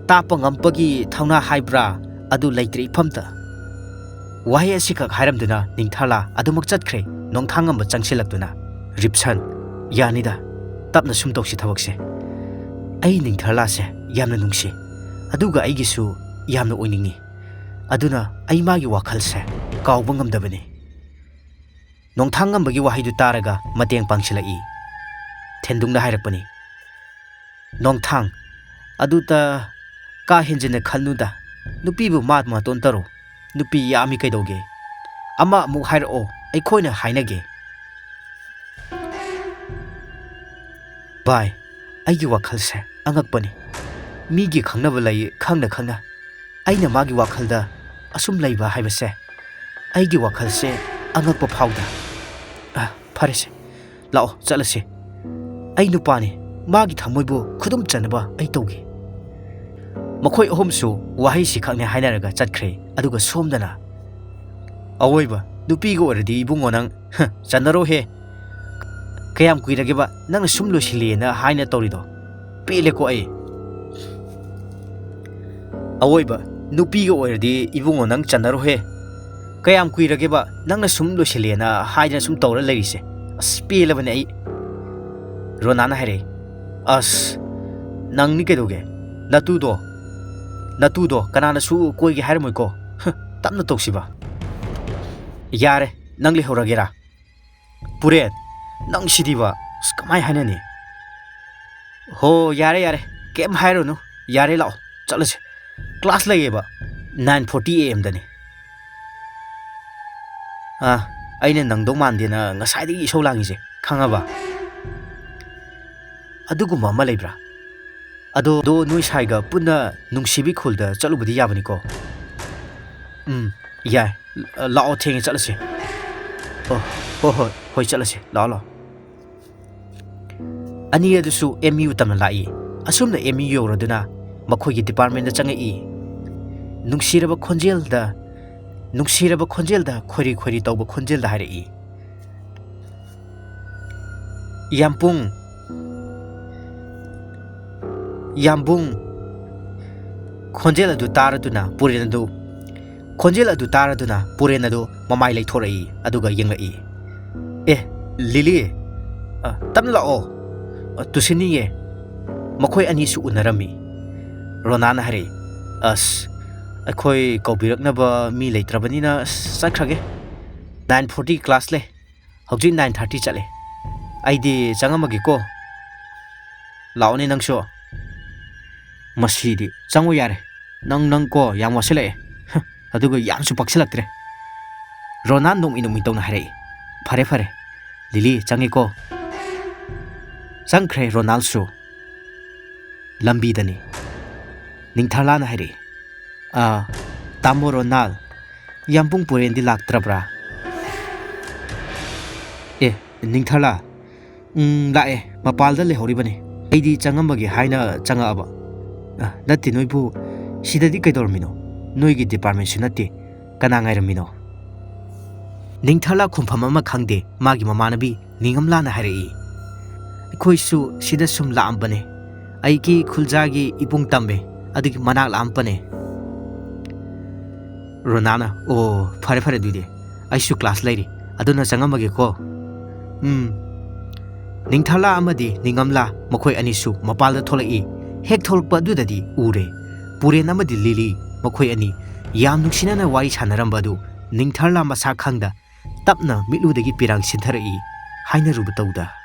ꯇꯥꯛꯄ ꯉꯝꯕꯒꯤ ꯊꯧꯅꯥ ꯍꯥꯏꯕ꯭ꯔꯥ, ꯑꯗꯨ ꯂꯩꯇ꯭ꯔꯦ ꯏꯐꯝꯇ"꯫ ꯋꯥꯍꯩ ꯑꯁꯤꯈꯛ ꯍꯥꯏꯔꯝꯗꯨꯅ ꯅꯤꯡꯊꯔꯂꯥ ꯑꯗꯨꯃꯛ ꯆꯠꯈ꯭ꯔꯦ, ꯅꯣꯡꯊꯥꯡꯉꯝꯕ ꯆꯪꯁꯤꯜꯂꯛꯇꯨꯅ꯫ ꯔꯤꯞꯁꯟ, "ꯌꯥꯅꯤꯗ, ꯇꯞꯅ ꯁꯨꯝ ꯇꯧꯁꯤ ꯊꯕꯛꯁꯦ꯫ ꯑꯩ ꯅꯤꯡꯊꯔꯂꯥꯁꯦ ꯌꯥꯝꯅ ꯅꯨꯡꯁꯤ, ꯑꯗꯨꯒ ꯑꯩꯒꯤꯁꯨ ꯌꯥꯝꯅ ꯑꯣꯏꯅꯤꯡꯉꯤ꯫ ꯑꯗꯨꯅ ꯑꯩ ꯃꯥꯒꯤ ꯋꯥꯈꯜꯁꯦ ꯀꯥꯎꯕ ꯉꯝꯗꯕꯅꯤ"꯫ ꯅꯣꯡꯊꯥꯡꯉꯝꯕꯒꯤ ꯋꯥꯍꯩꯗꯨ ꯇꯥꯔꯒ ꯃꯇꯦꯡ ꯄꯥꯡꯁꯤꯜꯂꯛꯏ꯫ ꯊꯦꯟꯗꯨꯡꯅ ꯍꯥꯏꯔꯛꯄꯅꯤ, "ꯅꯣꯡꯊꯥꯡ, ꯑꯗꯨꯗ ꯀꯥ ꯍꯦꯟꯖꯤꯟꯅ ꯈꯟꯅꯨꯗ꯫ ꯅꯨꯄꯤꯕꯨ ꯃꯥ ꯃꯇꯣꯟ ꯇꯧꯔꯣ꯫ ꯅꯨꯄꯤ ꯌꯥꯝꯃꯤ ꯀꯩꯗꯧꯒꯦ? ꯑꯃ ꯑꯃꯨꯛ ꯍꯥꯏꯔꯛꯑꯣ, ꯑꯩꯈꯣꯏꯅ ꯍꯥꯏꯅꯒꯦ"꯫ ꯚꯥꯏ, ꯑꯩꯒꯤ ꯋꯥꯈꯜꯁꯦ ꯑꯉꯛꯄꯅꯤ꯫ ꯃꯤꯒꯤ ꯈꯪꯅꯕ ꯂꯩ ꯈꯪꯅ ꯈꯪꯅ ꯑꯩꯅ ꯃꯥꯒꯤ ꯋꯥꯈꯜꯗ ꯑꯁꯨꯝ ꯂꯩꯕ ꯍꯥꯏꯕꯁꯦ, ꯑꯩꯒꯤ ꯋꯥꯈꯜꯁꯦ ꯑꯉꯛꯄ ꯐꯥꯎꯗ꯫ ꯑ, ꯐꯔꯦꯁꯦ, ꯂꯥꯛꯑꯣ ꯆꯠꯂꯁꯤ꯫ ꯑꯩ ꯅꯨꯄꯥꯅꯤ, ꯃꯥꯒꯤ ꯊꯃꯣꯏꯕꯨ ꯈꯨꯗꯨꯝ ꯆꯟꯅꯕ ꯑꯩ ꯇꯧꯒꯦ꯫ ꯃꯈꯣꯏ ꯑꯍꯨꯝꯁꯨ ꯋꯥꯍꯩꯁꯤ ꯈꯛꯅꯦ ꯍꯥꯏꯅꯔꯒ ꯆꯠꯈ꯭ꯔꯦ꯫ ꯑꯗꯨꯒ ꯁꯣꯝꯗꯅ, "ꯑꯋꯣꯏꯕ, ꯅꯨꯄꯤꯒ ꯑꯣꯏꯔꯗꯤ ꯏꯕꯨꯡꯉꯣ ꯅꯪ, ꯍ, ꯆꯟꯅꯔꯣꯍꯦ꯫ ꯀꯌꯥꯝ ꯀꯨꯏꯔꯒꯦꯕ ꯅꯪꯅ ꯁꯨꯝ ꯂꯣꯏꯁꯤꯜꯂꯦꯅ ꯍꯥꯏꯅ ꯇꯧꯔꯤꯗꯣ? ꯄꯦꯜꯂꯦꯀꯣ ꯑꯩ꯫ ꯑꯋꯣꯏꯕ, ꯅꯨꯄꯤꯒ ꯑꯣꯏꯔꯗꯤ ꯏꯕꯨꯡꯉꯣ ꯅꯪ ꯆꯟꯅꯔꯣꯍꯦ꯫ ꯀꯌꯥꯝ ꯀꯨꯏꯔꯒꯦꯕ ꯅꯪꯅ ꯁꯨꯝ ꯂꯣꯏꯁꯤꯜꯂꯦꯅ ꯍꯥꯏꯗꯅ ꯁꯨꯝ ꯇꯧꯔ ꯂꯩꯔꯤꯁꯦ? ꯑꯁ, ꯄꯦꯜꯂꯕꯅꯦ ꯑꯩ"꯫ ꯔꯣꯅꯥꯅ ꯍꯥꯏꯔꯛꯏ, "ꯑꯁ, ꯅꯪꯅꯤ ꯀꯩꯗꯧꯒꯦ? ꯅꯇꯨꯗꯣ, ꯅꯇꯨꯗꯣ ꯀꯅꯥꯅꯁꯨ ꯀꯣꯏꯒꯦ ꯍꯥꯏꯔꯝꯃꯣꯏꯀꯣ꯫ ꯍ, ꯇꯞꯅ ꯇꯧꯁꯤꯕ"꯫ "ꯌꯥꯔꯦ, ꯅꯪ ꯂꯩꯍꯧꯔꯒꯦꯔꯥ?" "ꯄꯨꯔꯦꯟ, ꯅꯪ ꯁꯤꯗꯤꯕ, ꯑꯁ, ꯀꯃꯥꯏ ꯍꯥꯏꯅꯅꯤ?" "ꯍꯣ, ꯌꯥꯔꯦ, ꯌꯥꯔꯦ, ꯀꯩꯝ ꯍꯥꯏꯔꯨꯅꯨ꯫ ꯌꯥꯔꯦ, ꯂꯥꯛꯑꯣ, ꯆꯠꯂꯁꯦ꯫ ꯀ꯭ꯂꯥꯁ ꯂꯩꯌꯦꯕ, ꯅꯥꯏꯟ ꯐꯣꯔꯇꯤ ꯑꯦ ꯑꯦꯝꯗꯅꯤ"꯫ "ꯑꯥ, ꯑꯩꯅ ꯅꯪꯗꯧ ꯃꯥꯟꯗꯦꯅ ꯉꯁꯥꯏꯗꯒꯤ ꯏꯁꯧ ꯂꯥꯡꯉꯤꯁꯦ, ꯈꯪꯉꯕ? ꯑꯗꯨꯒꯨꯝꯕ ꯑꯃ ꯂꯩꯕ꯭ꯔꯥ? ꯑꯗꯣ, ꯑꯗꯣ ꯅꯣꯏ ꯁꯥꯏꯒ ꯄꯨꯟꯅ ꯅꯨꯡꯁꯤꯕꯤ ꯈꯨꯜꯗ ꯆꯠꯂꯨꯕꯗꯤ ꯌꯥꯕꯅꯤꯀꯣ?" "ꯎꯝ, ꯌꯥꯏ꯫ ꯂꯥꯛꯑꯣ, ꯊꯦꯡꯉꯦ, ꯆꯠꯂꯁꯦ"꯫ "ꯑꯣ, ꯍꯣꯏ, ꯍꯣꯏ, ꯍꯣꯏ, ꯆꯠꯂꯁꯤ, ꯂꯥꯛꯑꯣ, ꯂꯥꯛꯑꯣ꯫ ꯑꯅꯤ ꯑꯗꯨꯁꯨ ꯑꯦꯝ ꯌꯨ ꯇꯝꯅ ꯂꯥꯛꯏ꯫ ꯑꯁꯨꯝꯅ ꯑꯦꯝ ꯌꯨ ꯌꯧꯔꯗꯨꯅ ꯃꯈꯣꯏꯒꯤ ꯗꯤꯄꯥꯔꯠꯃꯦꯟꯗ ꯆꯪꯉꯛꯏ꯫ ꯅꯨꯡꯁꯤꯔꯕ ꯈꯣꯟꯖꯦꯜꯗ, ꯅꯨꯡꯁꯤꯔꯕ ꯈꯣꯟꯖꯦꯜꯗ, ꯈꯣꯏꯔꯤ ꯈꯣꯏꯔꯤ ꯇꯧꯕ ꯈꯣꯟꯖꯦꯜꯗ ꯍꯥꯏꯔꯛꯏ, "ꯌꯥꯝꯕꯨꯡ, ꯌꯥꯝꯕꯨꯡ!" ꯈꯣꯟꯖꯦꯜ ꯑꯗꯨ ꯇꯥꯔꯗꯨꯅ ꯄꯨꯔꯦꯟ ꯑꯗꯨ, ꯈꯣꯟꯖꯦꯜ ꯑꯗꯨ ꯇꯥꯔꯗꯨꯅ ꯄꯨꯔꯦꯟ ꯑꯗꯨ ꯃꯃꯥꯏ ꯂꯩꯊꯣꯔꯛꯏ, ꯑꯗꯨꯒ ꯌꯦꯡꯂꯛꯏ꯫ "ꯑꯦ, ꯂꯤꯂꯤ, ꯑ, ꯇꯞꯅ ꯂꯥꯛꯑꯣ꯫ ꯑ, ꯇꯨꯁꯤꯟꯅꯤꯌꯦ꯫" ꯃꯈꯣꯏ ꯑꯅꯤꯁꯨ ꯎꯅꯔꯝꯃꯤ꯫ ꯔꯣꯅꯥꯅ ꯍꯥꯏꯔꯛꯏ, "ꯑꯁ, ꯑꯩꯈꯣꯏ ꯀꯧꯕꯤꯔꯛꯅꯕ ꯃꯤ ꯂꯩꯇ꯭ꯔꯕꯅꯤꯅ, ꯑꯁ, ꯆꯠꯈ꯭ꯔꯒꯦ꯫ Nine forty class ꯂꯩ꯫ ꯍꯧꯖꯤꯛ nine thirty ꯆꯠꯂꯦ꯫ ꯑꯩꯗꯤ ꯆꯪꯉꯝꯃꯒꯦꯀꯣ꯫ ꯂꯥꯛꯑꯣꯅꯦ ꯅꯪꯁꯨ꯫" "ꯃꯁꯤꯗꯤ ꯆꯪꯉꯣ ꯌꯥꯔꯦ꯫ ꯅꯪ, ꯅꯪ ꯀꯣ, ꯌꯥꯝ ꯋꯥꯁꯤꯜꯂꯛꯑꯦ꯫" ꯍ, ꯑꯗꯨꯒ ꯌꯥꯝꯁꯨ ꯄꯛꯁꯤꯜꯂꯛꯇ꯭ꯔꯦ꯫ ꯔꯣꯅꯥ ꯅꯣꯛꯃꯤ ꯅꯣꯛꯃꯤ ꯇꯧꯅ ꯍꯥꯏꯔꯛꯏ, "ꯐꯔꯦ, ꯐꯔꯦ꯫ ꯂꯤꯂꯤ, ꯆꯪꯉꯦꯀꯣ꯫" ꯆꯪꯈ꯭ꯔꯦ ꯔꯣꯅꯥꯜꯁꯨ꯫ ꯂꯝꯕꯤꯗꯅꯤ꯫ ꯅꯤꯡꯊꯥꯂꯥꯅ ꯍꯥꯏꯔꯛꯏ, "ꯑ, ꯇꯥꯃꯣ ꯔꯣꯅꯥꯜ, ꯌꯥꯝꯕꯨꯡ ꯄꯨꯔꯦꯟꯗꯤ ꯂꯥꯛꯇ꯭ꯔꯕ꯭ꯔꯥ?" "ꯑꯦ, ꯅꯤꯡꯊꯥꯂꯥ, ꯎꯝ, ꯂꯥꯛꯑꯦ, ꯃꯄꯥꯜꯗ ꯂꯩꯍꯧꯔꯤꯕꯅꯤ꯫ ꯑꯩꯗꯤ ꯆꯪꯉꯝꯃꯒꯦ ꯍꯥꯏꯅ ꯆꯪꯉꯛꯑꯕ꯫" "ꯑ, ꯅꯠꯇꯦ, ꯅꯣꯏꯕꯨ ꯁꯤꯗꯗꯤ ꯀꯩꯗꯧꯔꯝꯃꯤꯅꯣ? ꯅꯣꯏꯒꯤ ꯗꯤꯄꯥꯔꯠꯃꯦꯟꯁꯨ ꯅꯠꯇꯦ, ꯀꯅꯥ ꯉꯥꯏꯔꯝꯃꯤꯅꯣ?" ꯅꯤꯡꯊꯥꯂꯥ ꯈꯨꯝꯐꯝ ꯑꯃ ꯈꯪꯗꯦ, ꯃꯥꯒꯤ ꯃꯃꯥꯟꯅꯕꯤ ꯅꯤꯡꯉꯝꯂꯥꯅ ꯍꯥꯏꯔꯛꯏ, "ꯑꯩꯈꯣꯏꯁꯨ ꯁꯤꯗ ꯁꯨꯝ ꯂꯥꯛꯑꯝꯕꯅꯦ꯫ ꯑꯩꯒꯤ ꯈꯨꯜꯖꯥꯒꯤ ꯏꯕꯨꯡ ꯇꯝꯃꯦ, ꯑꯗꯨꯒꯤ ꯃꯅꯥꯛ ꯂꯥꯛꯑꯝꯕꯅꯦ꯫" ꯔꯣꯅꯥꯅ, "ꯑꯣ, ꯐꯔꯦ, ꯐꯔꯦ, ꯑꯗꯨꯗꯤ ꯑꯩꯁꯨ ꯀ꯭ꯂꯥꯁ ꯂꯩꯔꯤ, ꯑꯗꯨꯅ ꯆꯪꯉꯝꯃꯒꯦꯀꯣ꯫" ꯎꯝ꯫ ꯅꯤꯡꯊꯥꯂꯥ ꯑꯃꯗꯤ ꯅꯤꯡꯉꯝꯂꯥ ꯃꯈꯣꯏ ꯑꯅꯤꯁꯨ ꯃꯄꯥꯜꯗ ꯊꯣꯛꯂꯛꯏ꯫ ꯍꯦꯛ ꯊꯣꯛꯂꯛꯄ ꯑꯗꯨꯗꯗꯤ ꯎꯔꯦ, ꯄꯨꯔꯦꯟ ꯑꯃꯗꯤ ꯂꯤꯂꯤ ꯃꯈꯣꯏ ꯑꯅꯤ ꯌꯥꯝ ꯅꯨꯡꯁꯤꯅꯅ ꯋꯥꯔꯤ ꯁꯥꯟꯅꯔꯝꯕ ꯑꯗꯨ ꯅꯤꯡꯊꯥꯂꯥ ꯃꯁꯥ ꯈꯪꯗ ꯇꯞꯅ ꯃꯤꯠꯂꯨꯗꯒꯤ ꯄꯤꯔꯥꯡ ꯁꯤꯟꯊꯔꯛꯏ꯫ ꯍꯥꯏꯅꯔꯨꯕ ꯇꯧꯗ꯫